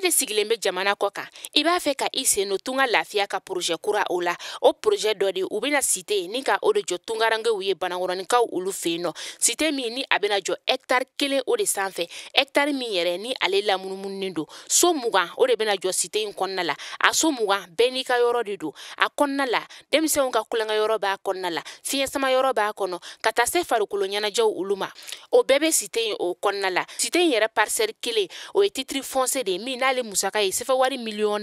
de sigilen bɛ jamana kɔ kan, i b'a fɛ ka i sen don Tunga Lafiya ka projet kura o la. O projet dɔ de u bɛna cité ni ka o de jɔ tungarankew ye Banankɔrɔninkaw olu fɛ yen nɔ. Cité min ni a bɛna jɔ hectare 1 o de sanfɛ, hectare min yɛrɛ ni ale lamunumununen don. So 20 o de bɛna jɔ cité in kɔnɔna la. A so 20 bɛɛ n'i ka yɔrɔ de don. A kɔnɔna la, denmisɛnw ka kulonkɛ yɔrɔ b'a kɔnɔna la, fiɲɛ sama yɔrɔ b'a kɔnɔ, ka taa se farikolo ɲɛnajɛw olu ma. O bɛɛ bɛ cité in o kɔnɔna la. Cité in yɛrɛ parcelle 1 o ye titre foncier de ye min n'ale musaka ye sefa wari 4,1 million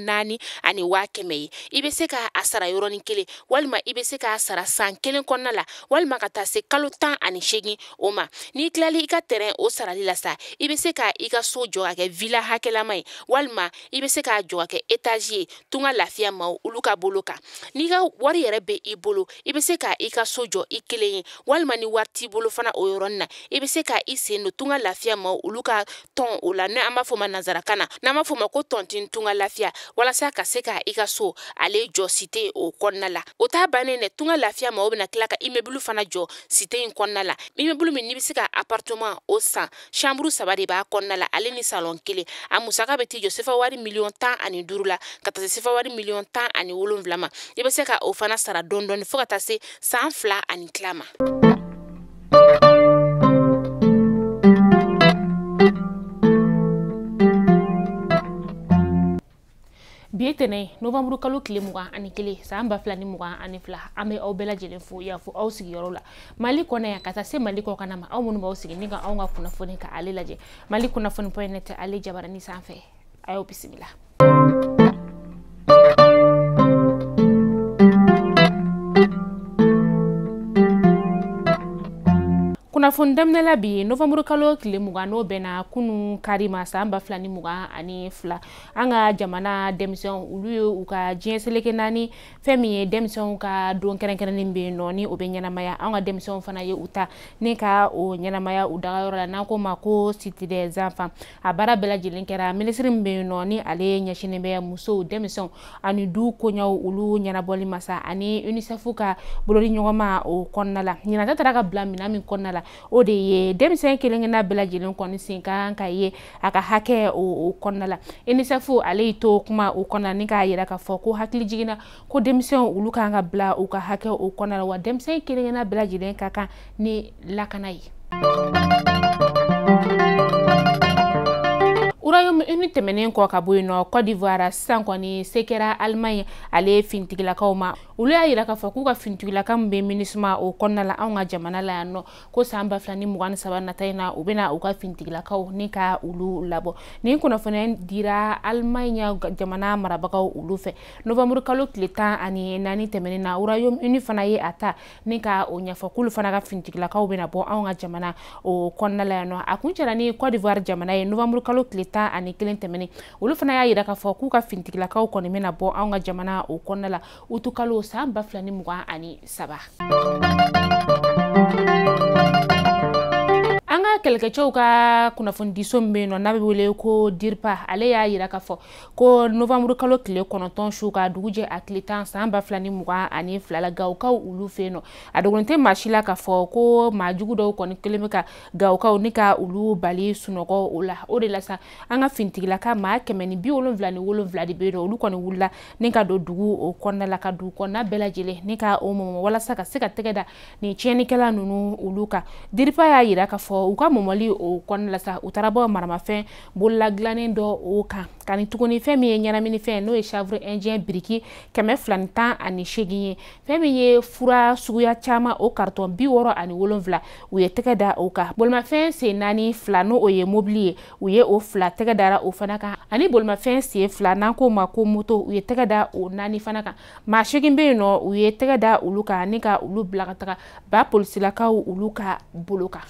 ye. I bɛ se k'a sara yɔrɔnin kelen, walima i bɛ se k'a sara san 1 kɔnɔna la, walima ka taa se kalo 18 o ma. N'i tilali i ka terrain o sarali la sa, i bɛ se ka i ka so jɔ ka kɛ villa hakɛlama ye, walima i bɛ se k'a jɔ ka kɛ étage ye Tunga Lafiya maaw olu ka bolo kan. N'i ka wari yɛrɛ bɛ i bolo, i bɛ se ka i ka so jɔ i kelen ye, walima ni wari t'i bolo fana o yɔrɔnin na, i bɛ se ka i sen don Tunga Lafiya maaw olu ka tɔn o la, n'an b'a fɔ o ma nanzarakan na, n'an b'a fɔ o ma ko tontine Tunga Lafiya, walasa ka se ka i ka so ale jɔ cité o kɔnɔna la. O t'a bannen dɛ, Tunga Lafiya maaw bɛna tila ka immeuble fana jɔ cité in kɔnɔna la. Immeuble min n'i bɛ se ka appartement o san, chambre 3 de b'a kɔnɔna la, ale ni salon 1. A musaka bɛ t'i jɔ sefa wari 15 million la, ka taa se sefa wari 17 million ma. I bɛ se ka o fana sara dɔɔni dɔɔni fo ka taa se san 2 ani tila ma. Bi ye tɛnɛ novembre kalo tile 21 san 2022. An bɛ aw bɛɛ lajɛlen fo yan fo aw sigiyɔrɔ la Mali kɔnɔ yan ka taa se Mali kɔkanna ma. Aw minnu b'aw sigi ni ka anw ka kunnafoni ka ale lajɛ Mali kunnafoni.net ale jabarani sanfɛ, a y'aw bisimila. Kunnafoni daminɛ la bi novembre kalo tile 20, n'o bɛnna kunun kari ma san 2022, an ka jamana denmisɛnw olu ye u ka diɲɛ seleke naani fɛn min ye denmisɛnw ka don kɛrɛnkɛrɛnnen bɛ yen nɔ ni o bɛ ɲɛnamaya. An ka denmisɛnw fana ye u ta ni ka o ɲɛnamaya u dagayɔrɔ la, n'an ko ma ko Cité des enfants. A baara bɛɛ lajɛlen kɛra minisiri min bɛ yen nɔ ni ale ɲɛsinnen bɛ musow, denmisɛnw ani du koɲɛw olu ɲɛnabɔli ma sa, ani UNICEF ka bolodi ɲɔgɔnma o kɔnɔna la. Ɲinan ta taara ka bila minɛn min kɔnɔna la, o de ye denmisɛn kelen kelenna bɛɛ lajɛlen kɔni sen ka kan ka ye a ka hakɛ o kɔnɔna la. UNICEF ale y'i to kuma o kɔnɔna ni k'a yira k'a fɔ ko hakili jiginna ko denmisɛnw olu kan ka bila u ka hakɛ o kɔnɔna la, wa denmisɛn kelen kelenna bɛɛ lajɛlen ka kan ni lakana ye. Royaume-Uni tɛmɛnen kɔ ka bɔ yen nɔ, Côte d'Ivoire sisan kɔni se kɛra Allemagne ale finitigilakaw ma. Olu y'a yira k'a fɔ k'u ka finitigilaka min bɛ MINUSMA o kɔnɔna la anw ka jamana la yan nɔ, ko san 2023 nata in na, u bɛna u ka finitigilakaw ni ka olu labɔ. Nin kunnafoniya dira Allemagne jamana marabagaw olu fɛ novembre kalo tile 14 tɛmɛnen na. Royaume-Uni fana ye a ta ni ka o ɲɛfɔ k'olu fana ka finitigilakaw bɛna bɔ anw ka jamana o kɔnɔna la yan nɔ. A kun cɛla ni Côte d'Ivoire jamana ye novembre kalo tile 11 tɛmɛnen, olu fana y'a yira k'a fɔ k'u ka finitigilakaw kɔni bɛna bɔ anw ka jamana o kɔnɔna la utukalo san 2023. An ka kɛlɛkɛcɛw ka kunnafonidiso min bɛ yen nɔ n'a bɛ wele ko DIRPA, ale y'a yira k'a fɔ ko novembre kalo tile 9 su ka dugu jɛ a tile 10 san 2022 la, Gawokaw olu fɛ yen nɔ, a dogolen tɛ maa si la k'a fɔ ko maa jugu dɔw kɔni kelen bɛ ka Gawokaw ni ka olu bali sunɔgɔ o la. O de la sa, an ka finitigilaka maa 177 de bɛ yen nɔ, olu kɔni wulila ni ka don dugu o kɔnɔna la, ka dugu kɔnɔna bɛɛ lajɛlen ni ka o mɔmɔ walasa ka se ka tɛgɛ da nin tiɲɛnikɛla ninnu olu kan. DIRPA y'a yira k'a fɔ u ka mɔmɔli o kɔnɔna la sa, u taara bɔ maramafɛn bolola dilannen dɔ o kan ka ni tuguni fɛn min ye ɲɛnaminifɛn, n'o ye chanvre indien biriki 218 ye, fɛn min ye fura suguya caman o carton 67, u ye tɛgɛ da o kan. Bolimafɛn sen naani fila, n'o ye mobili ye, u ye o fila tɛgɛ dara o fana kan, ani bolimafɛn sen fila n'an k'o ma ko moto, u ye tɛgɛ da o naani fana kan. Maa 8 bɛ yen nɔ, u ye tɛgɛ da olu kan ni ka olu bila ka taga ba polisilakaw olu ka bolo kan.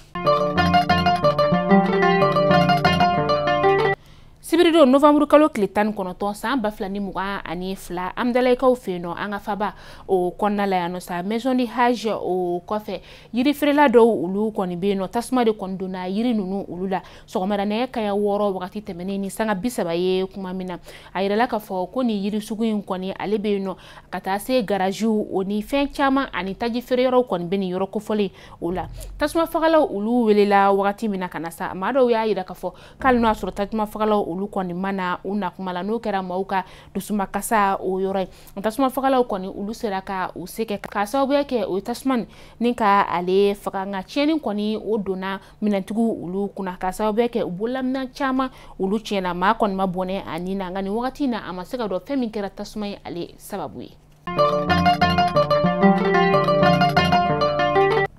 Sibiridon novembre kalo tile 19 san 2022, Amdalayikaw fɛ yen nɔ, an ka faba o kɔnɔna la yan nɔ sa, Maison du Hajj o kɔfɛ, yirifeerela dɔw olu kɔni bɛ yen nɔ, tasuma de kɔni donna yiri ninnu olu la sɔgɔmada nɛgɛ kanɲɛ 6 wagati tɛmɛnen ni sanga 30 ye. Kuma min na a yirala k'a fɔ ko nin yiri sugu in kɔni ale bɛ yen nɔ ka taa se garaziw o ni fɛn caman ani taji feere yɔrɔw kɔni bɛ nin yɔrɔ kofɔlen o la. Tasuma fagalaw olu welela wagati min na ka na sa, maa dɔw y'a yira k'a fɔ k'ale n'o y'a sɔrɔ tasuma fagalaw olu olu kɔni ma na u na kuma la, n'o kɛra maaw ka dusumakasa o yɔrɔ ye. Tasuma fagalaw kɔni olu sera ka u se kɛ k'a sababuya kɛ o ye tasuma ni ka ale faga, nka tiɲɛni kɔni o donna minɛntigiw olu kunna k'a sababuya kɛ u bololaminɛn caman olu tiɲɛna, maa kɔni ma bɔnɛ a nin na, nka nin wagati in na a ma se ka dɔn fɛn min kɛra tasuma ye ale sababu ye.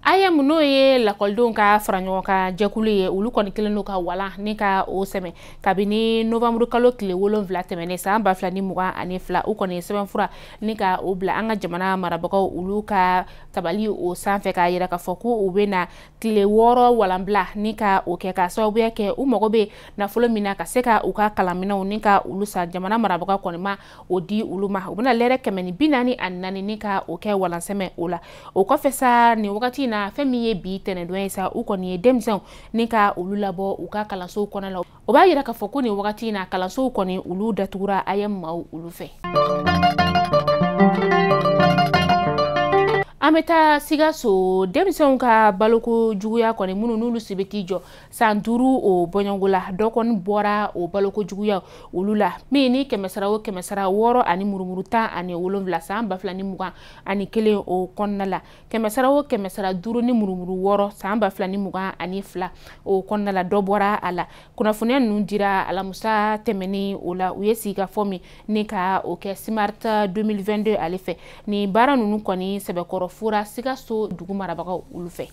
AEM n'o ye lakɔlidenw ka fara ɲɔgɔn kan jɛkulu ye, olu kɔni kɛlen don ka walan ni ka o sɛmɛ kabini novembre kalo tile 7 tɛmɛnen san 2022. U kɔni ye sɛbɛnfura ni ka o bila an ka jamana marabagaw olu ka tabali o sanfɛ k'a yira k'a fɔ ko u bɛna tile 6 walanbila ni ka o kɛ k'a sababuya kɛ u mago bɛ nafolo min na ka se ka u ka kalanminɛnw ni ka olu san. Jamana marabagaw kɔni ma o di olu ma, u bɛna lɛrɛ 144 ni ka o kɛ walansɛmɛ o la. O kɔfɛ sa nin wagati in na fɛn min ye bi tɛnɛndon ye sa, u kɔni ye denmisɛnw ni ka olu labɔ u ka kalansow kɔnɔ la. O b'a yira k'a fɔ ko nin wagati in na kalansow kɔni olu datugura AEM maaw olu fɛ. An bɛ taa Sikaso, denmisɛnw ka baloko juguya kɔni minnu n'olu si bɛ t'i jɔ san 5 o bɔɲɔgɔnko la, dɔ kɔni bɔra o baloko juguya olu la min ni 100 o 100 6 ani murumuru 17 san 2021 o kɔnɔna la, 100 o 100 5 ni murumuru 6 san 2022 o kɔnɔna la, dɔ bɔra a la. Kunnafoniya ninnu dira alamusa tɛmɛnen o la, u ye sigikafɔ min ni ka o kɛ Smart 2022 ale fɛ. Nin baara ninnu kɔni sɛbɛkɔrɔ fura Sikaso dugu marabagaw olu fɛ.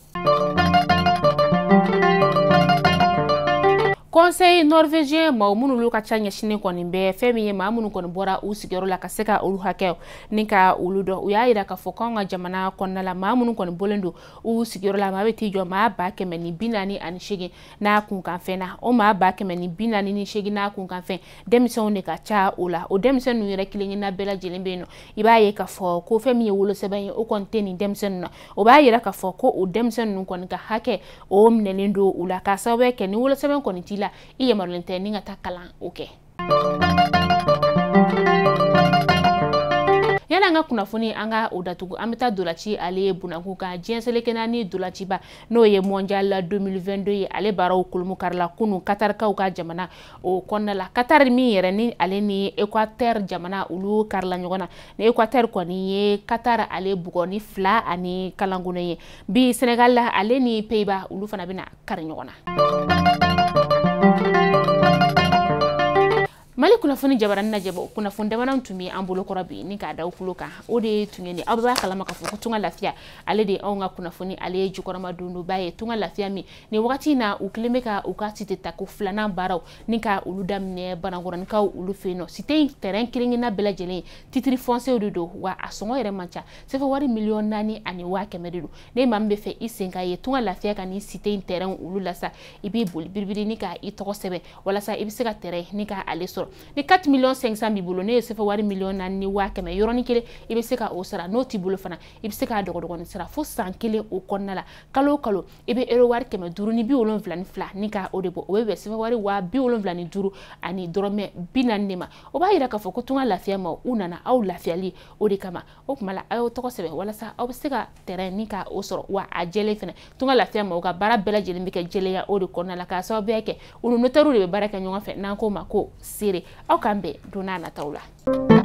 Conseil norvégien maaw minnu olu ka ca ɲɛsinnen kɔni bɛ fɛn min ye maa minnu kɔni bɔra u sigiyɔrɔ la ka se ka olu hakɛ ni ka olu dɔn, u y'a yira k'a fɔ k'anw ka jamana kɔnɔna la maa minnu kɔni bɔlen don u sigiyɔrɔ la maa bɛ t'i jɔ maa 148 n'a kunkanfɛn na. O maa 148 n'a kunkanfɛn denmisɛnw de ka ca o la. O denmisɛn ninnu yɛrɛ kelen-kelenna bɛɛ lajɛlen bɛ yen nɔ, i b'a ye k'a fɔ ko fɛn min ye wolosɛbɛn ye o kɔni tɛ nin denmisɛn ninnu na. O b'a yira k'a fɔ ko o denmisɛn ninnu kɔni ka hakɛ o minɛlen don u la k'a sababuya kɛ ni wolosɛbɛn kɔni t'i la, i yamaruyalen tɛ ni ka taa kalan o kɛ. Yani an ka kunnafoni an ka o datugu, an bɛ taa dolaci ale bunakun kan. Diɲɛ seleke naani dolaciba n'o ye mondial 2022 ye, ale baaraw kolomu karila kunun Katarikaw ka jamana o kɔnɔna la. Qatar min yɛrɛ ni ale ni Équateur jamana olu karila ɲɔgɔn na, ni Équateur kɔni ye Qatar ale bugɔ ni 2 ani kalankolon ye. Bi Sénégal la ale ni Pays-Bas olu fana bɛna kari ɲɔgɔn na. Mali kunnafoni jabarani lajɛbɔ kunnafoni damadɔ tun bɛ an bolo kɔrɔ bi ni k'a da aw tulo kan, o de tun ye nin. Aw b'a kalama k'a fɔ ko Tunga Lafiya ale de ye anw ka kunnafoni ale ye jukɔrɔma dondoba ye. Tunga Lafiya min nin wagati in na u kɛlen bɛ ka u ka site tako 2nan baaraw ni ka olu daminɛ Banakɔrɔnikaw olu fɛ yen nɔ. Site in terrain kelen-kelenna bɛɛ lajɛlen titre foncier de don, wa a sɔngɔ yɛrɛ man ca, sefa wari 4,1 million de don. Ne maa min bɛ fɛ i sen ka ye Tunga Lafiya ka nin site in terrain olu la sa, i b'i boli biribiri ni ka i tɔgɔ sɛbɛn walasa i bɛ se ka terrain ni ka ale sɔrɔ. Ni 4 500 000 b'i bolo, ne ye sefa wari 4,1 million yɔrɔnin kelen i bɛ se ka o sara. N'o t'i bolo fana, i bɛ se k'a dɔgɔdɔgɔnin sara fo san 1 o kɔnɔna la. Kalo o kalo i bɛ euro wari 572 ni ka o de bɔ, o bɛ bɛn sefa wari 75 ani dɔrɔmɛ 40 de ma. O b'a yira k'a fɔ ko Tunga Lafiya ma u nana aw lafiyali o de kama. O tuma la a y'aw tɔgɔ sɛbɛn walasa aw bɛ se ka terrain ni ka o sɔrɔ, wa a jɛlen fana. Tunga Lafiya ma u ka baara bɛɛ lajɛlen bɛ kɛ jɛlenya o de kɔnɔna la k'a sababuya kɛ u ni notaire de bɛ baara kɛ ɲɔgɔn fɛ n'an k'o ma ko seere. Aw k'an bɛn don n'a nataw la.